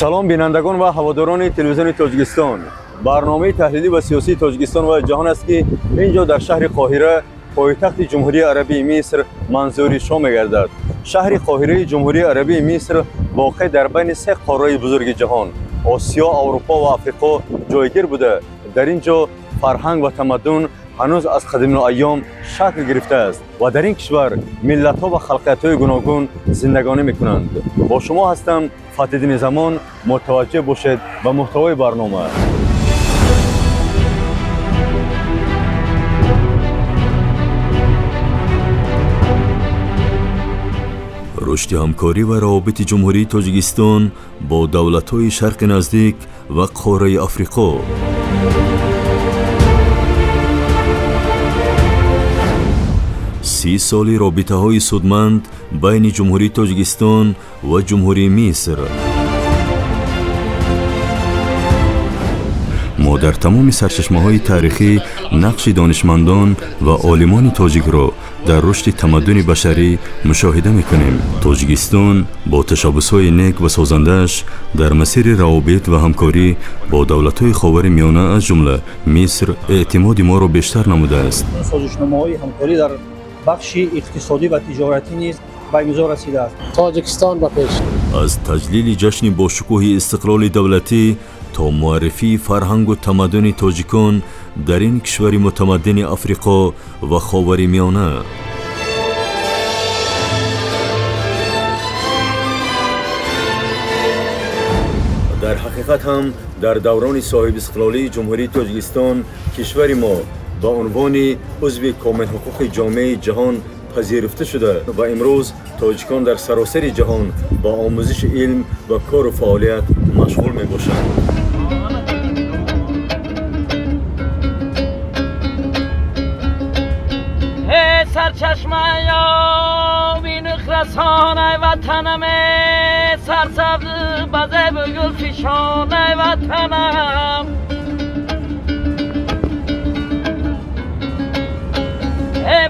Салом бинандагон ва ҳаводорони телевизиони Тоҷикистон. Барномаи таҳлилӣ ва сиёсии Тоҷикистон ва ҷаҳон аст, ки инҷо дар шаҳри Қоҳира, пойтахти Ҷумҳурии Арабии Миср, манзури шумо мегардад. Шаҳри Қоҳираи Ҷумҳурии Арабии Миср воқеъ дар байни се қораи бузурги ҷаҳон Осиё, Аврупо ва Африқо ҷойгир буда, дар ин ҷо фарҳанг ва тамаддун ҳанӯз аз қадимулайём шакл гирифтааст ва дар ин кишвар миллатҳо ва халқиятҳои гуногун зиндагонӣ мекунанд. Бо шумо ҳастам Фатҳиддини Замон. Мутаваҷҷеҳ бошед ба муҳтавои барнома. Рушди ҳамкорӣ ва равобити Ҷумҳурии Тоҷикистон бо давлатҳои Шарқи Наздик ва қораи Африқо. 30 соли робитаҳои судманд байни Ҷумҳурии Тоҷикистон ва Ҷумҳурии Миср. Мо дар тамоми сарчашмаҳои таърихӣ нақши донишмандон ва олимони тоҷикро дар рушди тамаддуни башарӣ мушоҳида мекунем. Тоҷикистон бо ташаббусҳои нек ва созандааш дар масири равобит ва ҳамкорӣ бо давлатҳои Ховари Миёна, аз ҷумла Миср, эътимоди моро бештар намудааст. Созишномаҳои ҳамкорӣ дар бахши иқтисодӣ ва тиҷоратӣ низ ба имзо расидааст. Тоҷикистон ба пеш. Аз таҷлили ҷашни бошукӯҳи истиқлоли давлатӣ то муаррифии фарҳангу тамаддуни тоҷикон дар ин кишвари мутамаддини Африқо ва Ховари Миёна. Дар ҳақиқат ҳам дар даврони соҳибистиқлолии Ҷумҳурии Тоҷикистон кишвари мо ба унвони узви комилҳуқуқи ҷомеаи ҷаҳон пазируфта шуда ва имрӯз тоҷикон дар саросари ҷаҳон ба омӯзиши илм ва кору фаъолият машғул мебошанд. Сарчашмаи оби нухрасонаи ватанам, сарсабз ба зебу гулфишонаи ватанам.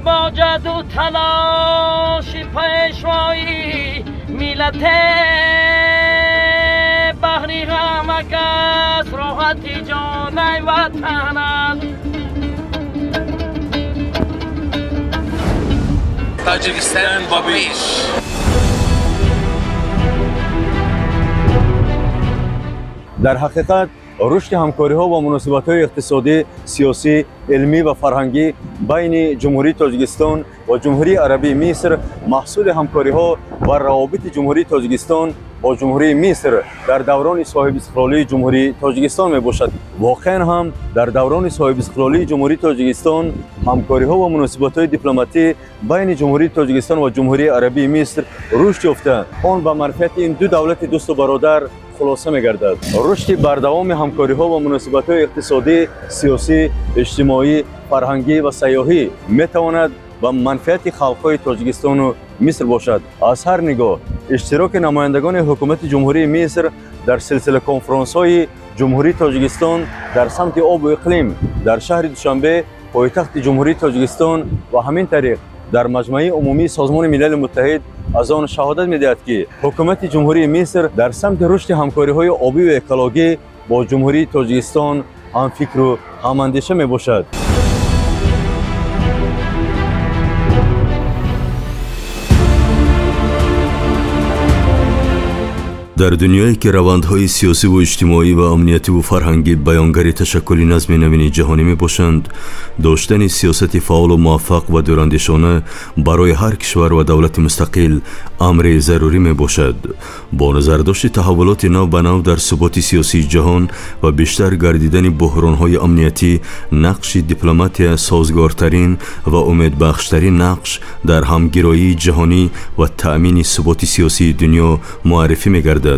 Бо ҷаду талоши пешвои миллате, баҳри ҳама кас роҳати ҷонаи ватанам. Тоҷикистон ба пеш. Дар ҳақиқат рушди ҳамкориҳо ва муносибатҳои иқтисодӣ, сиёсӣ, илмӣ ва фарҳангӣ байни Ҷумҳурии Тоҷикистон ва Ҷумҳурии Арабии Миср маҳсули ҳамкориҳо ва равобити Ҷумҳурии Тоҷикистон бо Ҷумҳурии Миср дар даврони соҳибистиқлолии Ҷумҳурии Тоҷикистон мебошад. Воқеан ҳам дар даврони соҳибистиқлолии Ҷумҳурии Тоҷикистон ҳамкориҳо ва муносибатҳои дипломатӣ байни Ҷумҳурии Тоҷикистон ва Ҷумҳурии Арабии Миср рушд ёфта, он ба манфиати ин ду давлати дӯсту бародар хулоса мегардад. Рушди бардавоми ҳамкориҳо ва муносибатҳои иқтисодӣ, сиёсӣ, иҷтимоӣ, фарҳангӣ ва сайёҳӣ метавонад ба манфиати халқҳои Тоҷикистону Миср бошад. Аз ҳар нигоҳ иштироки намояндагони ҳукумати Ҷумҳурии Миср дар силсила конфронсҳои Ҷумҳурии Тоҷикистон дар самти обу иқлим дар шаҳри Душанбе, пойтахти Ҷумҳурии Тоҷикистон ва ҳамин тариқ дар Маҷмаи Умумии Созмони Милали Муттаҳид аз он шаҳодат медиҳад, ки ҳукумати Ҷумҳурии Миср дар самти рушди ҳамкориҳои обӣ ва экологӣ бо Ҷумҳурии Тоҷикистон ҳамфикру ҳамандеша мебошад. Дар дунёе ки равандҳои сиёсиву иҷтимоӣ ва амниятиву фарҳангӣ баёнгари ташаккули назми навини ҷаҳонӣ мебошанд, доштани сиёсати фаъолу муваффақ ва дурандешона барои ҳар кишвар ва давлати мустақил амри зарурӣ мебошад. Бо назардошти таҳаввулоти нав ба нав дар суботи сиёсии ҷаҳон ва бештар гардидани буҳронҳои амниятӣ, нақши дипломатия созгортарин ва умедбахштарин нақш дар ҳамгироии ҷаҳонӣ ва таъмини суботи сиёсии дунё муаррифӣ мегардад,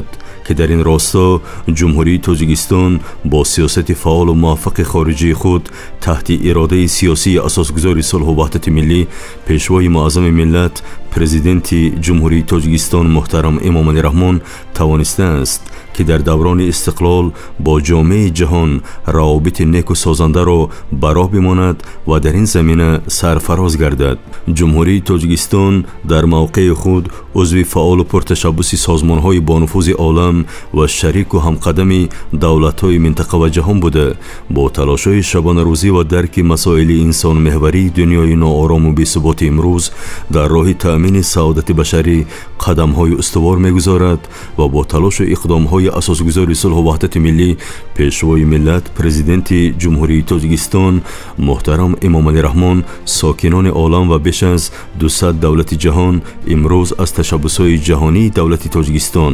ки дар ин росто Ҷумҳурии Тоҷикистон бо сиёсати фаъолу муваффақи хориҷии худ таҳти иродаи сиёсии асосгузори сулҳу ваҳдати миллӣ, пешвои муаззами миллат, президенти Ҷумҳурии Тоҷикистон муҳтарам Эмомалӣ Раҳмон тавонистааст, ки дар даврони истиқлол бо ҷомеаи ҷаҳон равобити неку созандаро ба роҳ бимонад ва дар ин замина сарфароз гардад. Ҷумҳурии Тоҷикистон дар мавқеи худ узви фаъолу пурташаббуси созмонҳои бонуфузи олам ва шарику ҳамқадами давлатҳои минтақа ва ҷаҳон буда, бо талошҳои шабонарӯзӣ ва дарки масоили инсонмеҳварии дунёи ноорому бесуботи имрӯз дар роҳи таъмини саодати башарӣ қадамҳои устувор мегузорад ва бо талошу иқдомҳои асосгузори сулҳу ваҳдати миллӣ, пешвои миллат, президенти Ҷумҳурии Тоҷикистон муҳтарам Эмомалӣ Раҳмон, сокинони олам ва беш аз 200 давлати ҷаҳон имрӯз аз ташаббусҳои ҷаҳонии давлати Тоҷикистон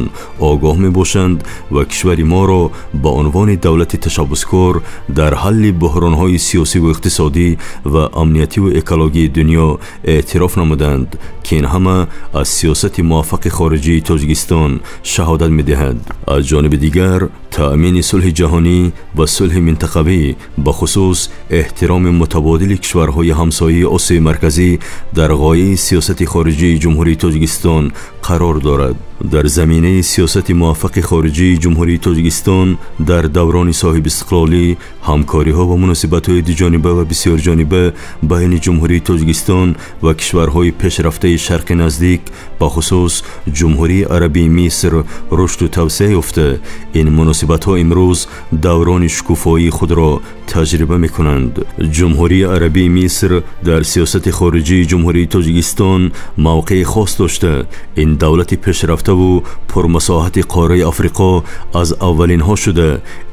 огоҳ мебошанд ва кишвари моро ба унвони давлати ташаббускор дар ҳалли буҳронҳои сиёсиву иқтисодӣ ва амниятиву экологии дунё эътироф намуданд, ки ин ҳама аз сиёсати муваффақи хориҷии Тоҷикистон шаҳодат медиҳад. Аз ҷониби дигар, таъмини сулҳи ҷаҳонӣ ва сулҳи минтақавӣ, бахусус эҳтироми мутабодили кишварҳои ҳамсояи Осиёи Марказӣ дар ғояи сиёсати хориҷии Ҷумҳурии Тоҷикистон қарор дорад. Дар заминаи сиёсати муваффақи хориҷии Ҷумҳурии Тоҷикистон дар даврони соҳибистиқлолӣ ҳамкориҳо ва муносибатҳои дуҷониба ва бисёрҷониба байни Ҷумҳурии Тоҷикистон ва кишварҳои пешрафтаи Шарқи Наздик, бахусус Ҷумҳурии Арабии Миср рушду тавсеа ёфта, ин муносибатҳо имрӯз даврони шукуфоии худро таҷриба мекунанд. Ҷумҳурии Арабии Миср дар сиёсати хориҷии Ҷумҳурии Тоҷикистон мавқеи хос дошта, ин давлати пешрафтаву пурмасоҳати қораи Африқо аз аввалинҳо шуда,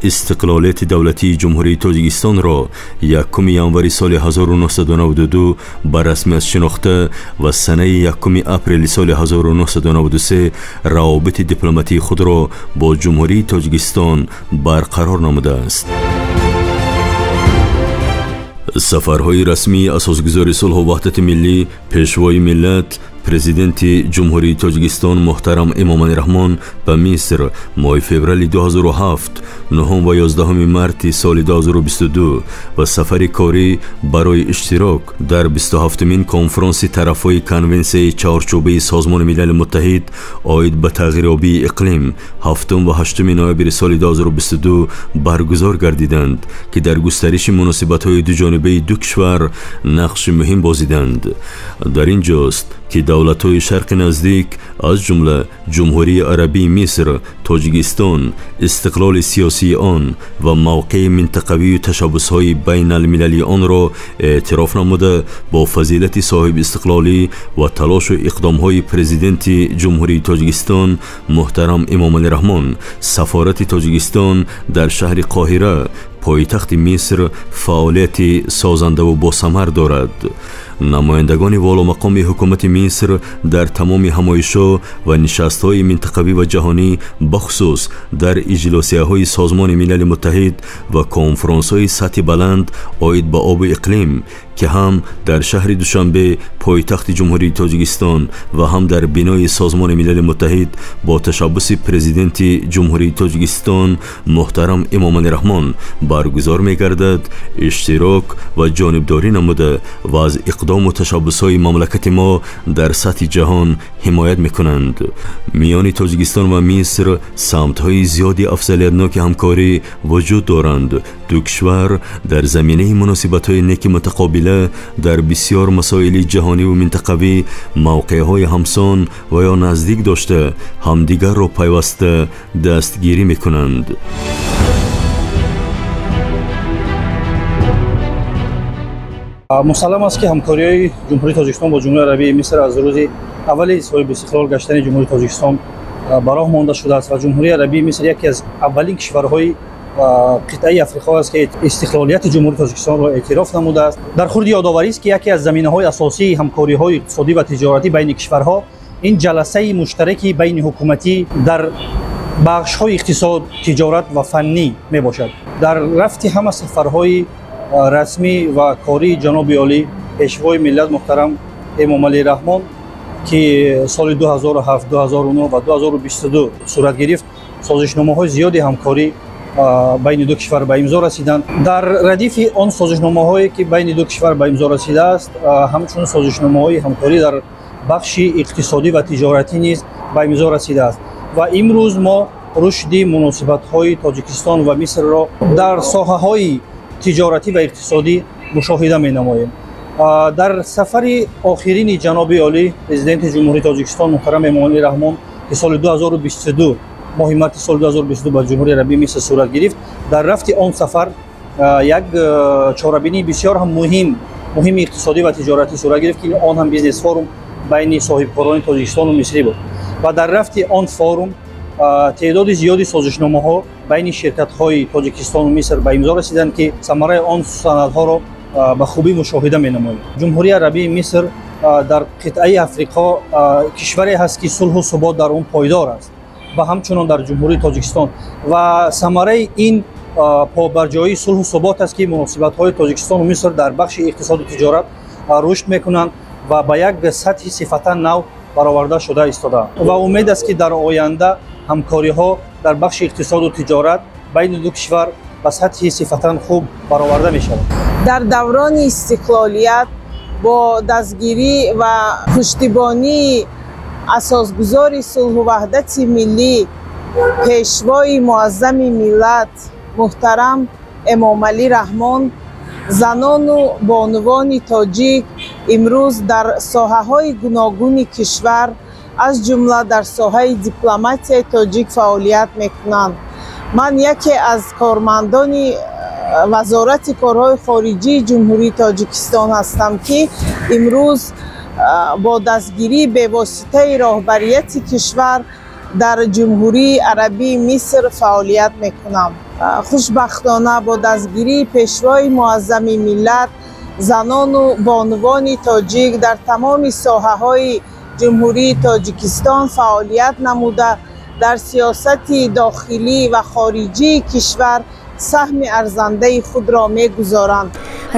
истиқлолияти давлатии Ҷумҳурии Тоҷикистонро 1 январи соли 1992 ба расмият шинохта ва санаи 1 апрели соли 1993 равобити дипломатии худро бо Ҷумҳурии Тоҷикистон барқарор намудааст. Сафарҳои расмии асосгузори сулҳу ваҳдати миллӣ, пешвои миллат, президенти Ҷумҳурии Тоҷикистон муҳтарам Эмомалӣ Раҳмон ба Миср моҳи феврали 2007, 9 ва 11 марти соли 2022 ва сафари корӣ барои иштирок дар 27-мин конфронси тарафҳои конвенсияи чаҳорчӯбаи Созмони Милали Муттаҳид оид ба тағйирёбии иқлим 7 ва 8 ноябри соли 2022 баргузор гардиданд, ки дар густариши муносибатҳои дуҷонибаи ду кишвар нақши муҳим бозиданд. Дар ин ҷост ки давлатҳои Шарқи Наздик, аз ҷумла Ҷумҳурии Арабии Миср, Тоҷикистон, истиқлоли сиёсии он ва мавқеи минтақавию ташаббусҳои байналмилалии онро эътироф намуда, бо фазилати соҳибистиқлолӣ ва талошу иқдомҳои президенти Ҷумҳурии Тоҷикистон муҳтарам Эмомалӣ Раҳмон, сафорати Тоҷикистон дар шаҳри Қоҳира, пойтахти Миср, фаъолияти созандаву босамар дорад. Намояндагони воломақоми ҳукумати Миср дар тамоми ҳамоишҳо ва нишастҳои минтақавӣ ва ҷаҳонӣ, бахусус дар иҷлосияҳои Созмони Милали Муттаҳид ва конфронсҳои сатҳи баланд оид ба обу иқлим, ки ҳам дар шаҳри Душанбе, пойтахти Ҷумҳурии Тоҷикистон, ва ҳам дар бинои Созмони Милали Муттаҳид бо ташаббуси президенти Ҷумҳурии Тоҷикистон муҳтарам Эмомалӣ Раҳмон баргузор мегардад, иштирок ва ҷонибдорӣ намуда ва аз иқдому ташаббусҳои мамлакати мо дар сатҳи ҷаҳон ҳимоят мекунанд. Миёни Тоҷикистон ва Миср самтҳои зиёди афзалиятноки ҳамкорӣ вуҷуд доранд. Ду кишвар дар заминаи муносибатҳои неки мутақобила дар бисёр масоили ҷаҳониву минтақавӣ мавқеъҳои ҳамсон ва ё наздик дошта, ҳамдигарро пайваста дастгирӣ мекунанд. Мусаллам аст, ки ҳамкориҳои Ҷумҳурии Тоҷикистон бо Ҷумҳурии Арабии Миср аз рӯзи аввали соҳибистиқлол гаштани Ҷумҳурии Тоҷикистон ба роҳ монда шудааст ва Ҷумҳурии Арабии Миср яке аз аввалин кишварҳои қитъаи Африқо аст, ки истиқлолияти Ҷумҳурии Тоҷикистонро эътироф намудааст. Дар хурди ёдоварист, ки яке аз заминаҳои асосии ҳамкориҳои иқтисодӣ ва тиҷоратӣ байни кишварҳо ин ҷаласаи муштараки байни ҳукуматӣ дар бахшҳои иқтисод, тиҷорат ва фаннӣ мебошад. Дар рафти ҳама сафарҳои расмӣ ва кории ҷаноби олӣ, пешвои миллат муҳтарам Эмомалӣ Раҳмон, ки соли 2007, 2009 ва 2022 сурат гирифт, созишномаҳои зиёди ҳамкорӣ байни ду кишвар ба имзо расиданд. Дар радифи он созишномаҳое ки байни ду кишвар ба имзо расидааст, ҳамчунин созишномаҳои ҳамкорӣ дар бахши иқтисодӣ ва тиҷоратӣ низ ба имзо расидааст ва имрӯз мо рушди муносибатҳои Тоҷикистон ва Мисрро дар соҳаҳои тиҷоратӣ ва иқтисодӣ мушоҳида менамоем. Дар сафари охирини ҷаноби олӣ президенти Ҷумҳурии Тоҷикистон муҳтарам Эмомалӣ Раҳмон, ки соли 2022 моҳи марти соли 2022 ба Ҷумҳурии Арабии Миср сурат гирифт, дар рафти он сафар як чорабинии бисёр ҳам муҳими иқтисодӣ ва тиҷоратӣ сурат гирифт, ки он ҳам бизнес форум байни соҳибкорони Тоҷикистону Мисрӣ буд. Ва дар рафти он форум теъдоди зиёди созишномаҳо байни ширкатҳои Тоҷикистону Миср ба имзо расиданд, ки самараи он санадҳоро ба хубӣ мушоҳида менамоем. Ҷумҳурии Арабии Миср дар қитъаи Африқо кишваре ҳаст, ки сулҳу субот дар он пойдор аст ва ҳамчунон дар Ҷумҳурии Тоҷикистон. Ва самараи ин побарҷоии сулҳу субот аст, ки муносибатҳои Тоҷикистону Миср дар бахши иқтисоду тиҷорат рушд мекунанд ва ба як сатҳи сифатан нав бароварда шуда истодаанд. Ва умед аст, ки дар оянда ҳамкориҳо дар бахши иқтисоду тиҷорат байни ду кишвар ба сатҳи сифатан хуб бароварда мешавад. Дар даврони истиқлолият бо дастгирӣ ва пуштибонии асосгузори сулҳу ваҳдати миллӣ, пешвои муаззами миллат муҳтарам Эмомалӣ Раҳмон, занону бонувони тоҷик имрӯз дар соҳаҳои гуногуни кишвар, аз ҷумла дар соҳаи дипломатияи тоҷик фаъолият мекунанд. Ман яке аз кормандони Вазорати корҳои хориҷии Ҷумҳурии Тоҷикистон ҳастам, ки имрӯз бо дастгирии бевоситаи роҳбарияти кишвар дар Ҷумҳурии Арабии Миср фаъолият мекунам. Хушбахтона бо дастгирии пешвои муаззами миллат, занону бонувони тоҷик дар тамоми соҳаҳои Ҷумҳурии Тоҷикистон фаъолият намуда, дар сиёсати дохилӣ ва хориҷии кишвар саҳми арзандаи худро мегузоранд.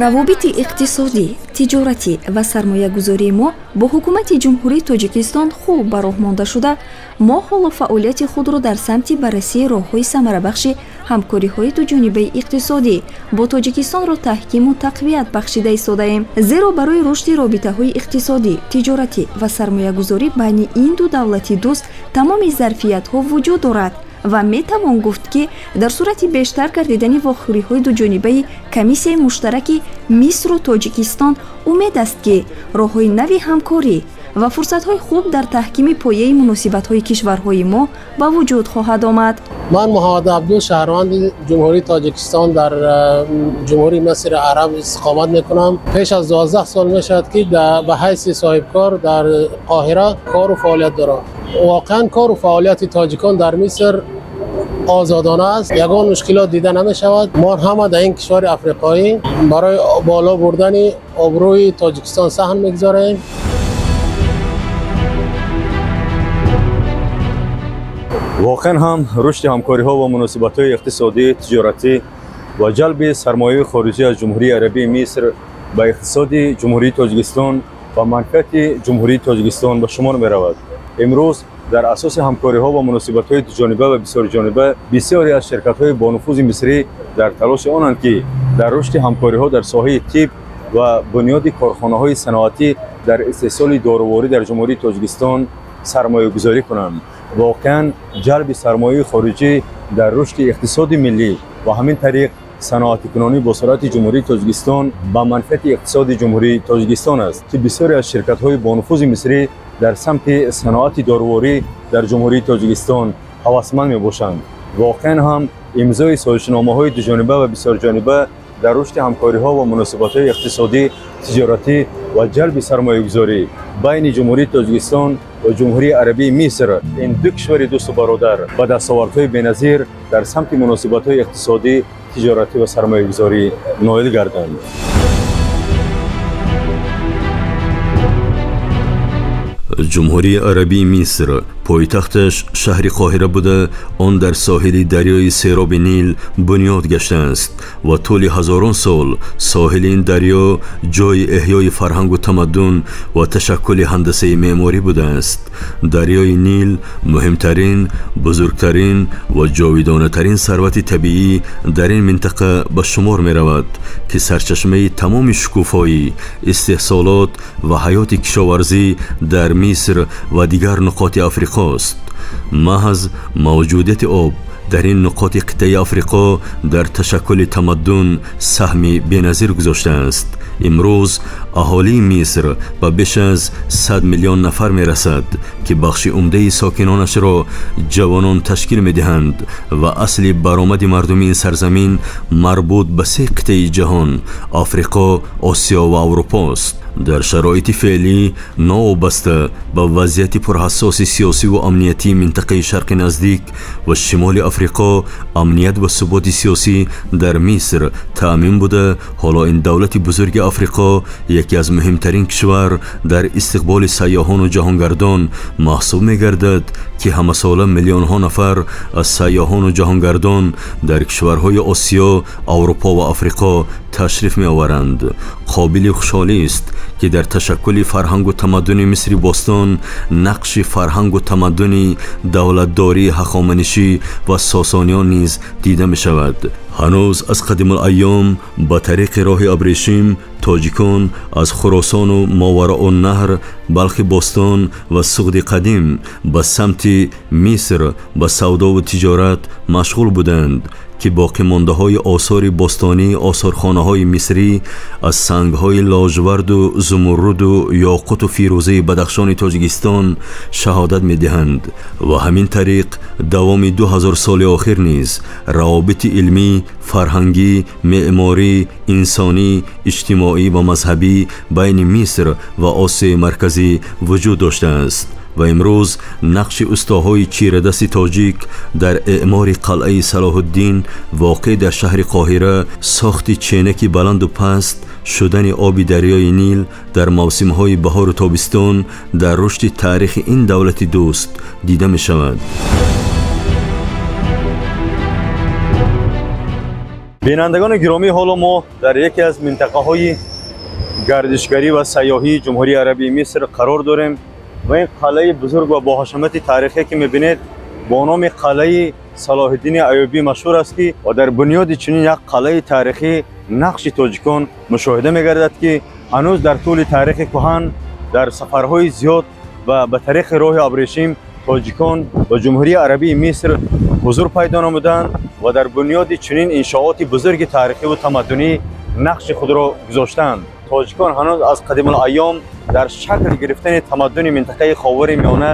Равобити иқтисодӣ, тиҷоратӣ ва сармоягузории мо бо ҳукумати Ҷумҳурии Тоҷикистон хуб ба роҳ монда шуда, мо ҳоло фаъолияти худро дар самти баррасии роҳҳои самарабахши ҳамкориҳои дуҷонибаи иқтисодӣ бо Тоҷикистонро таҳкиму тақвият бахшида истодаем. Зеро барои рушди робитаҳои иқтисодӣ, тиҷоратӣ ва сармоягузорӣ байни ин ду давлати дӯст тамоми зарфиятҳо вуҷуд дорад ва метавон гуфт, ки дар сурати бештар гардидани вохӯриҳои дуҷонибаи комиссияи муштараки Мисру Тоҷикистон умед аст, ки роҳҳои нави ҳамкорӣ ва фурсатҳои хуб дар таҳкими пояи муносибатҳои кишварҳои мо ба вуҷуд хоҳад омад. Ман Муҳаммад Абдул, шаҳрванди Ҷумҳурии Тоҷикистон, дар Ҷумҳурии Мисри Араб истиқомат мекунам. Пеш аз 12 сол мешавад, ки ба ҳайси соҳибкор дар Қоҳира кору фаъолият дорам. Воқеан кору фаъолияти тоҷикон дар Миср озодона аст, ягон мушкилот дида намешавад. Мо ҳама дар ин кишвари африқоӣ барои боло бурдани обрӯи Тоҷикистон саҳм мегузорем. Воқеан ҳам рушди ҳамкориҳо ва муносибатҳои иқтисодӣ, тиҷоратӣ ва ҷалби сармояи хориҷӣ аз Ҷумҳурии Арабии Миср ба иқтисоди Ҷумҳурии Тоҷикистон ва манфиати Ҷумҳурии Тоҷикистон ба шумор меравад. Имрӯз дар асоси ҳамкориҳо ва муносибатҳои дуҷониба ва бисёрҷониба бисёре аз ширкатҳои бонуфузи мисрӣ дар талоши онанд, ки дар рушди ҳамкориҳо дар соҳаи тиб ва бунёди корхонаҳои саноатӣ дар истеҳсоли доруворӣ дар Ҷумҳурии Тоҷикистон сармоягузорӣ кунанд. Воқеан ҷалби сармояи хориҷӣ дар рушди иқтисоди миллӣ ва ҳамин тариқ саноатикунонӣ бо суръати Ҷумҳурии Тоҷикистон ба манфиати иқтисоди Ҷумҳурии Тоҷикистон аст, ки бисёре аз ширкатҳои бонуфузи мисрӣ дар самти саноати доруворӣ дар Ҷумҳурии Тоҷикистон ҳавасманд мебошанд. Воқеан ҳам имзои созишномаҳои дуҷониба ва бисёрҷониба дар рушди ҳамкориҳо ва муносибатҳои иқтисодӣ, тиҷоратӣ ва ҷалби сармоягузорӣ байни Ҷумҳурии Тоҷикистон ва Ҷумҳурии Арабии Миср, ин ду кишвари дӯсту бародар ба дастовардҳои беназир дар самти муносибатҳои иқтисодӣ, тиҷоратӣ ва сармоягузорӣ ноил гарданд. Ҷумҳурии Арабии Миср пойтахташ шаҳри Қоҳира буда, он дар соҳили дарёи сероби Нил бунёд гаштааст ва тӯли ҳазорон сол соҳили ин дарё ҷойи эҳёи фарҳангу тамаддун ва ташаккули ҳандасаи меъморӣ будааст. Дарёи Нил муҳимтарин, бузургтарин ва ҷовидонатарин сарвати табиӣ дар ин минтақа ба шумор меравад, ки сарчашмаи тамоми шукуфоӣ, истеҳсолот ва ҳаёти кишоварзӣ дар Миср ва дигар нуқоти Африқост. Маҳз мавҷудияти об дар ин нуқоти қитъаи Африқо дар ташаккули тамаддун саҳми беназир гузоштааст. Имрӯз аҳолии Миср ба беш аз 100 миллион нафар мерасад, ки бахши умдаи сокинонашро ҷавонон ташкил медиҳанд ва асли баромади мардуми ин сарзамин марбут ба се қитъаи ҷаҳон Африқо, Осиё ва Аврупост. Дар шароити феълӣ новобаста ба вазъияти пурҳассоси сиёсиву амниятии минтақаи Шарқи Наздик ва Шимоли Африқо, амният ва суботи сиёсӣ дар Миср таъмин буда, ҳоло ин давлати бузурги Африқо яке аз муҳимтарин кишвар дар истиқболи сайёҳону ҷаҳонгардон маҳсуб мегардад, ки ҳамасола миллионҳо нафар аз сайёҳону ҷаҳонгардон дар кишварҳои Осиё, Аврупо ва Африқо ташриф меоваранд. Қобили хушҳолист, ки дар ташаккули фарҳангу тамаддуни Мисри бостон нақши фарҳангу тамаддуни давлатдории ҳахоманишӣ ва сосониён низ дида мешавад. Ҳанӯз аз қадимулайём ба тариқи роҳи абрешим тоҷикон аз Хуросону Мовароуннаҳр, Балхи бостон ва Суғди қадим ба самти Миср ба савдову тиҷорат машғул буданд, ки боқимондаҳои осори бостонии осорхонаҳои мисрӣ аз сангҳои лоҷварду зумурруду ёқуту фирӯзаи Бадахшони Тоҷикистон шаҳодат медиҳанд ва ҳамин тариқ давоми 2000 соли охир низ равобити илмӣ, фарҳангӣ, меъморӣ, инсонӣ, иҷтимоӣ ва мазҳабӣ байни Миср ва Осиёи Марказӣ вуҷуд доштааст ва имрӯз нақши устоҳои чирадасти тоҷик дар эъмори қалъаи Салоҳуддин воқеъ дар шаҳри Қоҳира, сохти ченаки баланду паст шудани оби дарёи Нил дар мавсимҳои баҳору тобистон дар рушди таърихи ин давлати дӯст дида мешавад. Бинандагони гиромӣ, ҳоло мо дар яке аз минтақаҳои гардишгарӣ ва сайёҳии Ҷумҳурии Арабии Миср қарор дорем ва ин қалъаи бузург ва боҳашамати таърихие, ки мебинед, бо номи қалъаи Салоҳиддини Аюбӣ машҳур аст, ки ва дар бунёди чунин як қалъаи таърихӣ нақши тоҷикон мушоҳида мегардад, ки ҳанӯз дар тӯли таърихи кӯҳан дар сафарҳои зиёд ва ба тариқи роҳи абрешим тоҷикон ба Ҷумҳурии Арабии Миср ҳузур пайдо намуданд ва дар бунёди чунин иншооти бузурги таърихиву тамаддунӣ нақши худро гузоштанд. Тоҷикон ҳанӯз аз қадимулайём дар шакл гирифтани тамаддуни минтақаи Ховари Миёна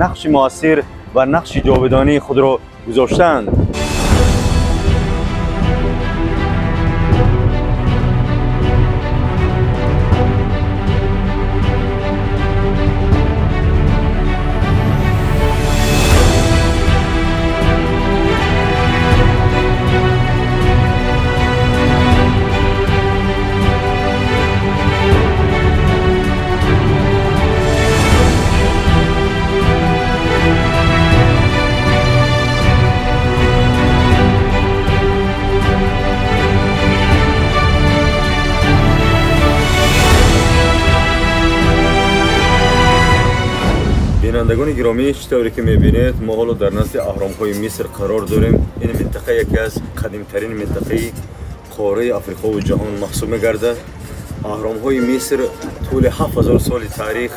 нақши муассир ва нақши ҷовидонии худро гузоштанд. Бинандагони гиромӣ, чӣ тавре ки мебинед, мо ҳоло дар назди аҳромҳои Миср қарор дорем. Ин минтақа яке аз қадимтарин минтақаи қораи Африқову ҷаҳон маҳсуб мегардад. Аҳромҳои Миср тӯли 7000 соли таърих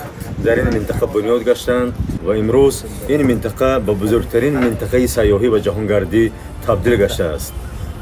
дар ин минтақа бунёд гаштанд ва имрӯз ин минтақа ба бузургтарин минтақаи сайёҳӣ ва ҷаҳонгардӣ табдил гаштааст.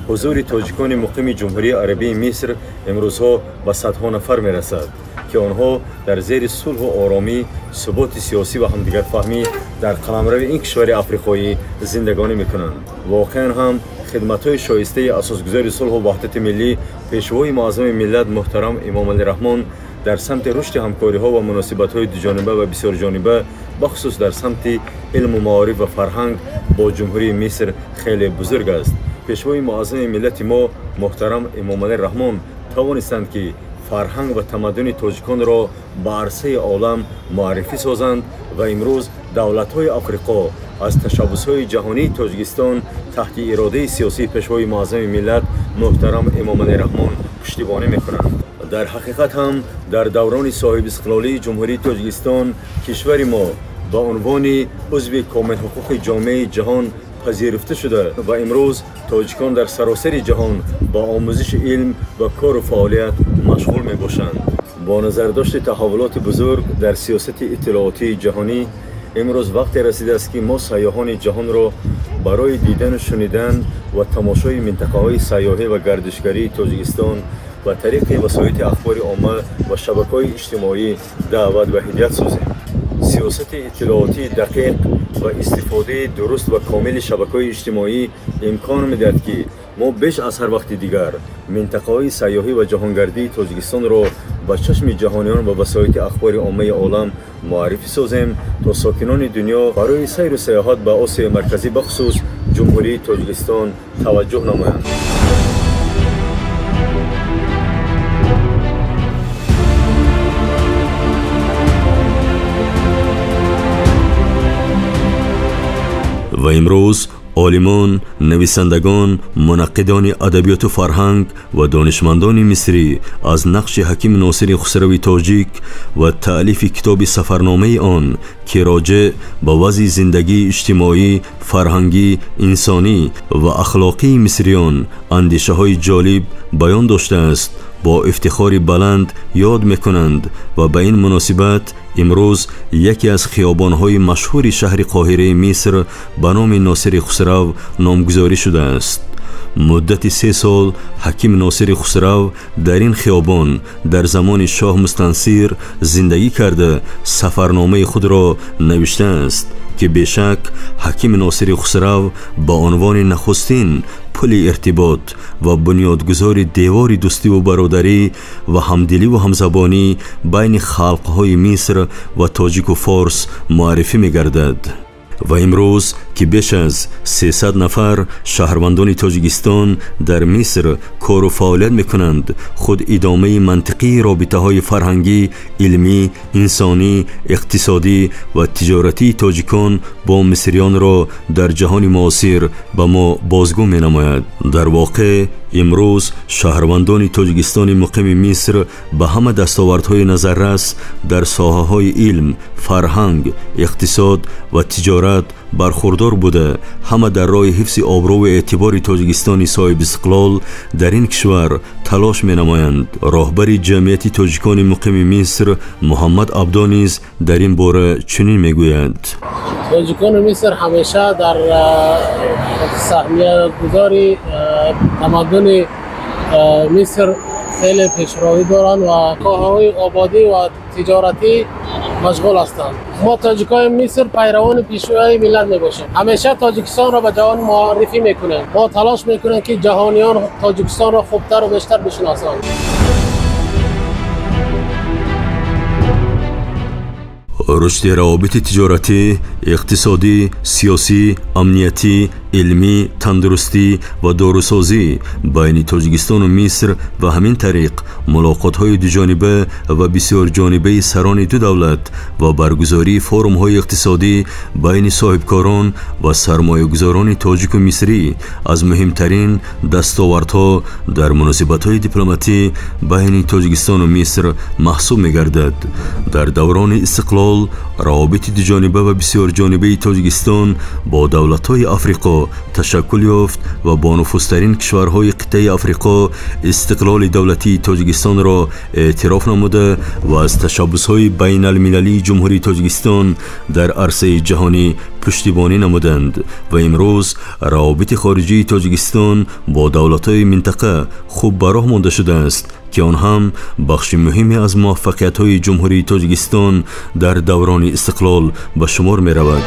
Ҳузури тоҷикони муқими Ҷумҳурии Арабии Миср имрӯзҳо ба садҳо нафар мерасад, ки онҳо дар зери сулҳу оромӣ, суботи сиёсӣ ва ҳамдигарфаҳмӣ дар қаламрави ин кишвари африқоӣ зиндагонӣ мекунанд. Воқеан ҳам хидматҳои шоистаи асосгузори сулҳу ваҳдати миллӣ, пешвои муаззами миллат муҳтарам Эмомалӣ Раҳмон дар самти рушди ҳамкориҳо ва муносибатҳои дуҷониба ва бисёрҷониба, бахусус дар самти илму маориф ва фарҳанг бо Ҷумҳурии Миср хеле бузург аст. Пешвои муаззами миллати мо муҳтарам Эмомалӣ Раҳмон тавонистанд, ки фарҳанг ва тамаддуни тоҷиконро ба арсаи олам муаррифӣ созанд ва имрӯз давлатҳои Африқо аз ташаббусҳои ҷаҳонии Тоҷикистон таҳти иродаи сиёсии пешвои муаззами миллат муҳтарам Эмомалӣ Раҳмон пуштибонӣ мекунанд. Дар ҳақиқат ҳам дар даврони соҳибистиқлолии Ҷумҳурии Тоҷикистон кишвари мо ба унвони узви комилҳуқуқи ҷомеаи ҷаҳон пазируфта шуда ва имрӯз тоҷикон дар саросари ҷаҳон ба омӯзиши илм ва кору фаъолият машғул мебошанд. Бо назардошти таҳаввулоти бузург дар сиёсати иттилоотии ҷаҳонӣ, имрӯз вақте расидааст, ки мо сайёҳони ҷаҳонро барои дидану шунидан ва тамошои минтақаҳои сайёҳӣ ва гардишгарии Тоҷикистон ба тариқи васоити ахбори омма ва шабакаҳои иҷтимоӣ даъват ва ҳидоят созем. Сиёсати иттилоотии дақиқ ва истифодаи дуруст ва комили шабакаҳои иҷтимоӣ имкон медиҳад, ки мо беш аз ҳар вақти дигар минтақаҳои сайёҳӣ ва ҷаҳонгардии Тоҷикистонро ба чашми ҷаҳониён ва васоити ахбори оммаи олам муаррифӣ созем, то сокинони дунё барои сайру сайёҳат ба Осиёи Марказӣ, бахусус Ҷумҳурии Тоҷикистон таваҷҷӯҳ намоянд. Ва имрӯз олимон, нависандагон, мунаққидони адабиёту фарҳанг ва донишмандони мисрӣ аз нақши ҳаким Носири Хусрави тоҷик ва таълифи китоби сафарномаи он, ки роҷеъ ба вазъи зиндагии иҷтимоӣ, фарҳангӣ, инсонӣ ва ахлоқии мисриён андешаҳои ҷолиб баён доштааст, бо ифтихори баланд ёд мекунанд ва ба ин муносибат имрӯз яке аз хиёбонҳои машҳури шаҳри Қоҳираи Миср ба номи Носири Хусрав номгузорӣ шудааст. Муддати 3 сол ҳаким Носири Хусрав дар ин хиёбон дар замони шоҳ Мустансир зиндагӣ карда сафарномаи худро навиштааст, ки бешак ҳаким Носири Хусрав ба унвони нахустин пули иртибот ва бунёдгузори девори дӯстиву бародарӣ ва ҳамдиливу ҳамзабонӣ байни халқҳои Миср ва тоҷику форс муаррифӣ мегардад. Ва имрӯз, ки беш аз 300 нафар шаҳрвандони Тоҷикистон дар Миср кору фаъолият мекунанд, худ идомаи мантиқии робитаҳои фарҳангӣ, илмӣ, инсонӣ, иқтисодӣ ва тиҷоратии тоҷикон бо мисриёнро дар ҷаҳони муосир ба мо бозгӯ менамояд. Дар воқеъ имрӯз шаҳрвандони Тоҷикистони муқими Миср ба ҳама дастовардҳои назаррас дар соҳаҳои илм, фарҳанг, иқтисод ва тиҷорат бархурдор буда, ҳама дар роҳи ҳифзи обрӯву эътибори Тоҷикистони соҳибистиқлол дар ин кишвар талош менамоянд. Роҳбари ҷамъияти тоҷикони муқими Миср Муҳаммад Абдо низ дар ин бора чунин мегӯяд: тоҷикони Миср ҳамеша дар саҳмиягузори тамаддуни Миср хеле пешравӣ доранд ва корҳои ободӣ ва тиҷоратӣ машғул ҳастанд. Мо тоҷикони Миср пайравони пешвои миллат мебошем. Ҳамеша Тоҷикистонро ба ҷаҳон муаррифӣ мекунем. Мо талош мекунем, ки ҷаҳониён Тоҷикистонро хубтару бештар бишиносанд. Рушди равобити тиҷоратӣ, иқтисодӣ, сиёсӣ, амниятӣ, илмӣ, тандурустӣ ва дорусозӣ байни Тоҷикистону Миср ва ҳамин тариқ мулоқотҳои дуҷониба ва бисёрҷонибаи сарони ду давлат ва баргузории форумҳои иқтисодӣ байни соҳибкорон ва сармоягузорони тоҷику мисрӣ аз муҳимтарин дастовардҳо дар муносибатҳои дипломатӣ байни Тоҷикистону Миср маҳсуб мегардад. Дар даврони истиқлол равобити дуҷониба ва бисёрҷонибаи Тоҷикистон бо давлатҳои Африқо ташаккул ёфт ва бонуфузтарин кишварҳои қитъаи Африқо истиқлоли давлатии Тоҷикистонро эътироф намуда ва аз ташаббусҳои байналмилалии Ҷумҳурии Тоҷикистон дар арсаи ҷаҳонӣ пуштибонӣ намуданд ва имрӯз равобити хориҷии Тоҷикистон бо давлатҳои минтақа хуб ба роҳ монда шудааст, ки он ҳам бахши муҳиме аз муваффақиятҳои Ҷумҳурии Тоҷикистон дар даврони истиқлол ба шумор меравад.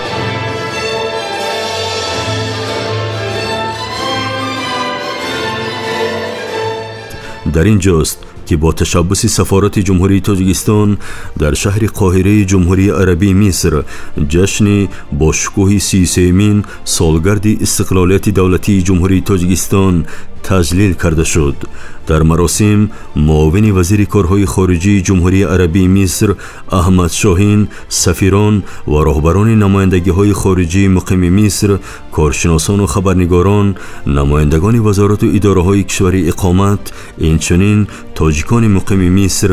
Дар ин ҷост, ки бо ташаббуси сафорати Ҷумҳурии Тоҷикистон дар шаҳри Қоҳираи Ҷумҳурии Арабии Миср ҷашни бо шукӯҳи 33-мин солгарди истиқлолияти давлатии Ҷумҳурии Тоҷикистон таҷлил карда шуд. Дар маросим муовини вазири корҳои хориҷии Ҷумҳурии Арабии Миср Аҳмад Шоҳин, сафирон ва роҳбарони намояндагиҳои хориҷии муқими Миср, коршиносону хабарнигорон, намояндагони вазорату идораҳои кишвари иқомат, инчунин тоҷикони муқими Миср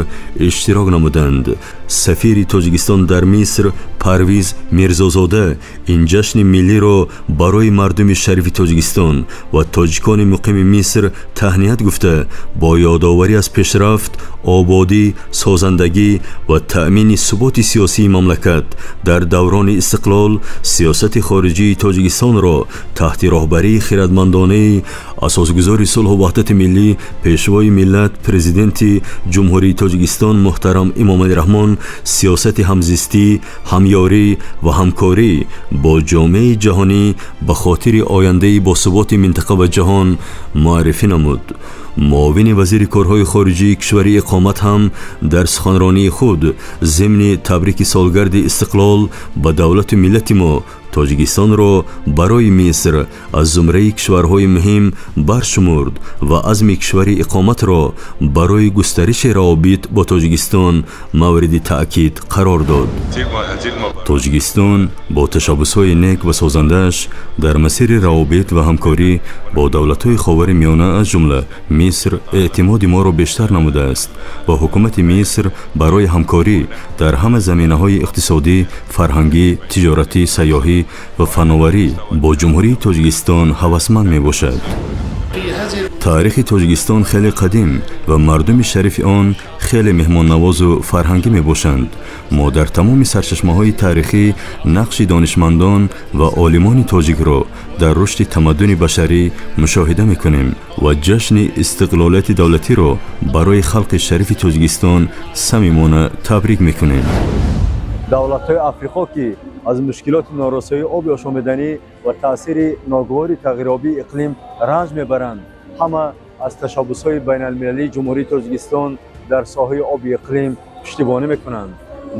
иштирок намуданд. Сафири Тоҷикистон дар Миср Парвиз Мирзозода ин ҷашни миллиро барои мардуми шарифи Тоҷикистон ва тоҷикони муқими Миср таҳният гуфта, бо ёдоварӣ аз пешрафт, ободӣ, созандагӣ ва таъмини суботи сиёсии мамлакат дар даврони истиқлол сиёсати хориҷии Тоҷикистонро таҳти роҳбарии хирадмандонаи асосгузори сулҳу ваҳдати миллӣ, пешвои миллат, президенти Ҷумҳурии Тоҷикистон муҳтарам Эмомалӣ Раҳмон сиёсати ҳамзистӣ, ҳамёрӣ ва ҳамкорӣ бо ҷомеаи ҷаҳонӣ ба хотири ояндаи босуботи минтақа ва ҷаҳон муаррифӣ намуд. Муовини вазири корҳои хориҷии кишвари иқомат ҳам дар суханронии худ зимни табрики солгарди истиқлол ба давлату миллати мо Тоҷикистонро барои Миср аз зумраи кишварҳои муҳим баршумурд ва азми кишвари иқоматро барои густариши равобит бо Тоҷикистон мавриди таъкид қарор дод. Тоҷикистон бо ташаббусҳои нек ва созандааш дар масири равобит ва ҳамкорӣ бо давлатҳои Ховари Миёна аз ҷумла Миср эътимоди моро бештар намудааст ва ҳукумати Миср барои ҳамкорӣ дар ҳама заминаҳои иқтисодӣ, фарҳангӣ, тиҷоратӣ, сайёҳӣ ва фановарӣ бо Ҷумҳурии Тоҷикистон ҳавасманд мебошад. Таърихи Тоҷикистон хеле қадим ва мардуми шарифи он хеле меҳмоннавозу фарҳангӣ мебошанд. Мо дар тамоми сарчашмаҳои таърихӣ нақши донишмандон ва олимони тоҷикро дар рушди тамаддуни башарӣ мушоҳида мекунем ва ҷашни истиқлолияти давлатиро барои халқи шарифи Тоҷикистон самимона табрик мекунем. Давлатҳои Африқо, ки аз мушкилоти норасоии оби ошомиданӣ ва таъсири ногувори тағйирёбии иқлим ранҷ мебаранд, ҳама аз ташаббусҳои байналмилалии Ҷумҳурии Тоҷикистон дар соҳаи оби иқлим пуштибонӣ мекунанд.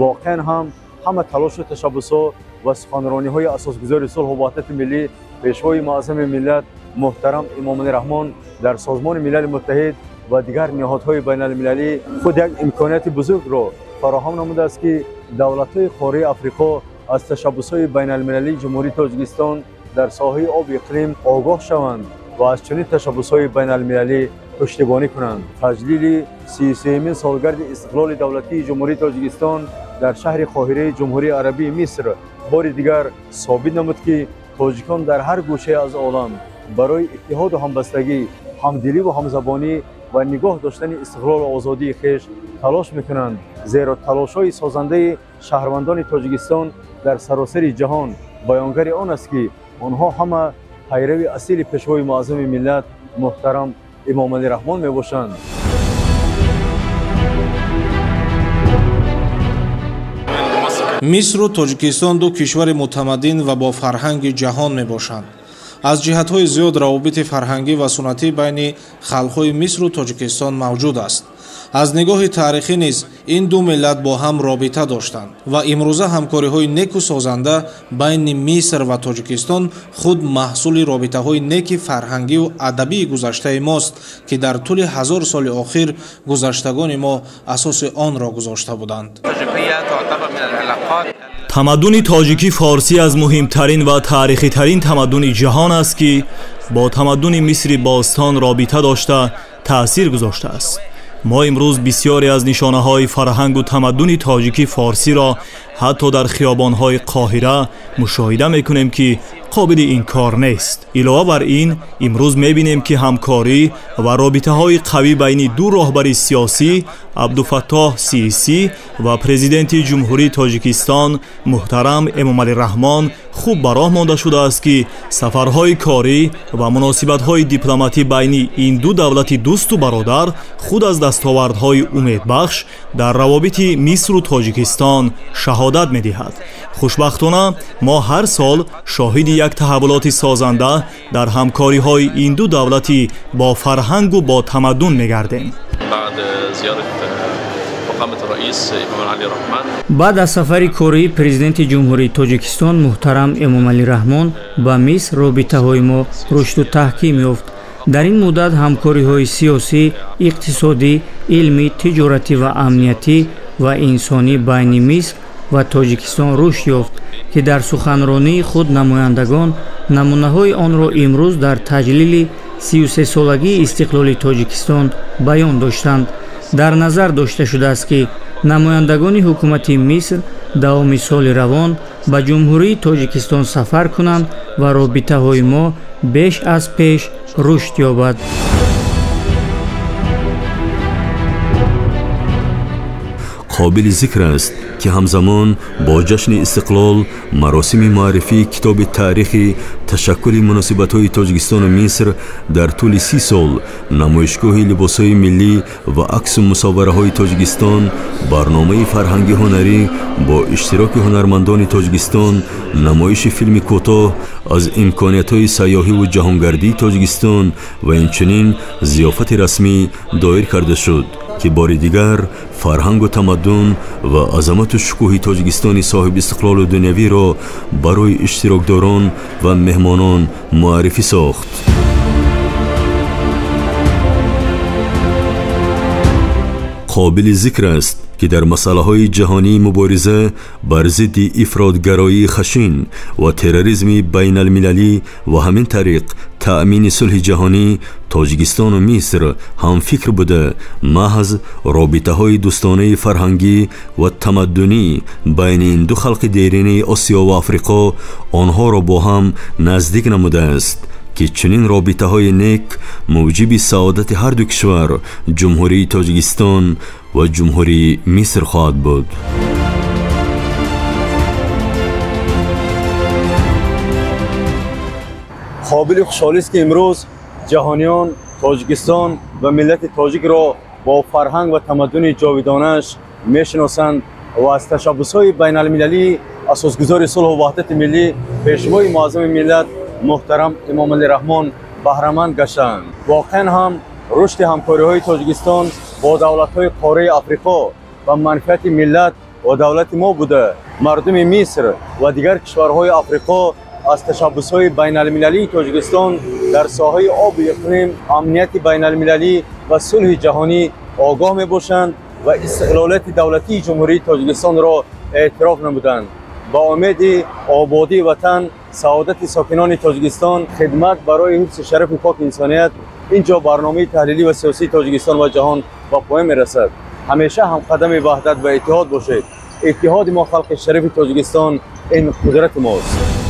Воқеан ҳам ҳама талошу ташаббусҳо ва суханрониҳои асосгузори сулҳу ваҳдати миллӣ, пешвои муаззами миллат муҳтарам Эмомалӣ Раҳмон дар Созмони Милали Муттаҳид ва дигар ниҳодҳои байналмилалӣ худ як имконияти бузургро фароҳам намудааст, ки давлатҳои қораи Африқо аз ташаббусҳои байналмилалии Ҷумҳурии Тоҷикистон дар соҳаи оби иқлим огоҳ шаванд ва аз чунин ташаббусҳои байналмилалӣ пуштибонӣ кунанд. Таҷлили 33-мин солгарди истиқлоли давлатии Ҷумҳурии Тоҷикистон дар шаҳри Қоҳираи Ҷумҳурии Арабии Миср бори дигар собит намуд, ки тоҷикон дар ҳар гӯшае аз олам барои иттиҳоду ҳамбастагӣ, ҳамдилӣ ва ҳамзабонӣ ва нигоҳ доштани истиқлолу озодии хеш талош мекунанд, зеро талошҳои созандаи шаҳрвандони Тоҷикистон дар саросари ҷаҳон баёнгари он аст, ки онҳо ҳама пайрави асили пешвои муаззами миллат муҳтарам Эмомалӣ Раҳмон мебошанд. Мисру Тоҷикистон ду кишвари мутамаддин ва бо фарҳанги ҷаҳон мебошанд. Аз ҷиҳатҳои зиёд равобити фарҳангӣ ва суннатӣ байни халқҳои Мисру Тоҷикистон мавҷуд аст. Аз нигоҳи таърихӣ низ ин ду миллат бо ҳам робита доштанд ва имрӯза ҳамкориҳои неку созанда байни Миср ва Тоҷикистон худ маҳсули робитаҳои неки фарҳангиву адабии гузаштаи мост, ки дар тӯли 1000 соли охир гузаштагони мо асоси онро гузошта буданд. Тамаддуни тоҷикӣ форсӣ аз муҳимтарин ва таърихитарин тамаддуни ҷаҳон аст, ки бо тамаддуни Мисри бостон робита дошта таъсир гузоштааст. Мо имрӯз бисёре аз нишонаҳои фарҳангу тамаддуни тоҷикӣ форсиро ҳатто дар хиёбонҳои Қоҳира мушоҳида мекунем, ки қобили инкор нест. Илова бар ин, имрӯз мебинем, ки ҳамкорӣ ва робитаҳои қавӣ байни ду роҳбари сиёсӣ Абдуфаттоҳ Сисӣ ва президенти Ҷумҳурии Тоҷикистон муҳтарам Эмомалӣ Раҳмон хуб ба роҳ монда шудааст, ки сафарҳои корӣ ва муносибатҳои дипломатӣ байни ин ду давлати дӯсту бародар худ аз дастовардҳои умедбахш дар равобити Мисру Тоҷикистон шаҳодат медиҳад. Хушбахтона, мо ҳар сол шоҳиди як таҳаввулоти созанда дар ҳамкориҳои ин ду давлати бо фарҳангу бо тамаддун мегардем. Баъд аз сафари кории президенти Ҷумҳурии Тоҷикистон муҳтарам Эмомалӣ Раҳмон ба Миср робитаҳои мо рушду таҳким ёфт. Дар ин муддат ҳамкориҳои сиёсӣ, иқтисодӣ, илмӣ, тиҷоратӣ ва амниятӣ ва инсонӣ байни Миср ва Тоҷикистон рушд ёфт, ки дар суханронии худ намояндагон намунаҳои онро имрӯз дар таҷлили 33-солагии истиқлоли Тоҷикистон баён доштанд. Дар назар дошта шудааст, ки Намояндагони ҳукумати Миср давоми соли равон ба Ҷумҳурии Тоҷикистон сафар кунанд ва робитаҳои мо беш аз пеш рушд ёбад. Қобили зикр аст, ки ҳамзамон бо ҷашни истиқлол маросими муаррифии китоби таърихи ташаккули муносибатҳои Тоҷикистону Миср дар тӯли 30 сол, намоишгоҳи либосҳои миллӣ ва аксу мусоввараҳои Тоҷикистон, барномаи фарҳанги ҳунарӣ бо иштироки ҳунармандони Тоҷикистон, намоиши филми кӯтоҳ аз имкониятҳои сайёҳиву ҷаҳонгардии Тоҷикистон ва инчунин зиёфати расмӣ доир карда шуд, ки бори дигар фарҳангу тамаддун ва азамату шукӯҳи Тоҷикистони соҳибистиқлолу дунявиро барои иштирокдорон ва меҳмонон муаррифӣ сохт. Қобили зикр аст, ки дар масъалаҳои ҷаҳонии мубориза бар зидди ифротгароии хашин ва терроризми байналмилалӣ ва ҳамин тариқ таъмини сулҳи ҷаҳонӣ Тоҷикистону Миср ҳамфикр буда, маҳз робитаҳои дӯстонаи фарҳангӣ ва тамаддунӣ байни ин ду халқи деринаи Осиё ва Африқо онҳоро бо ҳам наздик намудааст, ки чунин робитаҳои нек мӯҷиби саодати ҳар ду кишвар, Ҷумҳурии Тоҷикистон ва Ҷумҳурии Миср хоҳад буд. Қобили хушҳолист, ки имрӯз ҷаҳониён Тоҷикистон ва миллати тоҷикро бо фарҳанг ва тамаддуни ҷовидонааш мешиносанд ва аз ташаббусҳои байналмилалии асосгузори сулҳу ваҳдати миллӣ, пешвои муаззами миллат муҳтарам Эмомалӣ Раҳмон баҳраманд гаштанд. Воқеан ҳам рушди ҳамкориҳои Тоҷикистон бо давлатҳои қораи Африқо ба манфиати миллат ва давлати мо буда, мардуми Миср ва дигар кишварҳои Африқо аз ташаббусҳои байналмилалии Тоҷикистон дар соҳаи обу иқлим, амнияти байналмилалӣ ва сулҳи ҷаҳонӣ огоҳ мебошанд ва истиқлолияти давлатии Ҷумҳурии Тоҷикистонро эътироф намуданд. Ба умеди ободии ватан, саодати сокинони Тоҷикистон, хидмат барои ҳифзи шарафи поки инсоният, ин ҷо барномаи таҳлилӣ ва сиёсии Тоҷикистон ва ҷаҳон ба поён мерасад. Ҳамеша ҳамқадами ваҳдат ва иттиҳод бошед. Иттиҳоди мо халқи шарифи Тоҷикистон ин қудрати мост.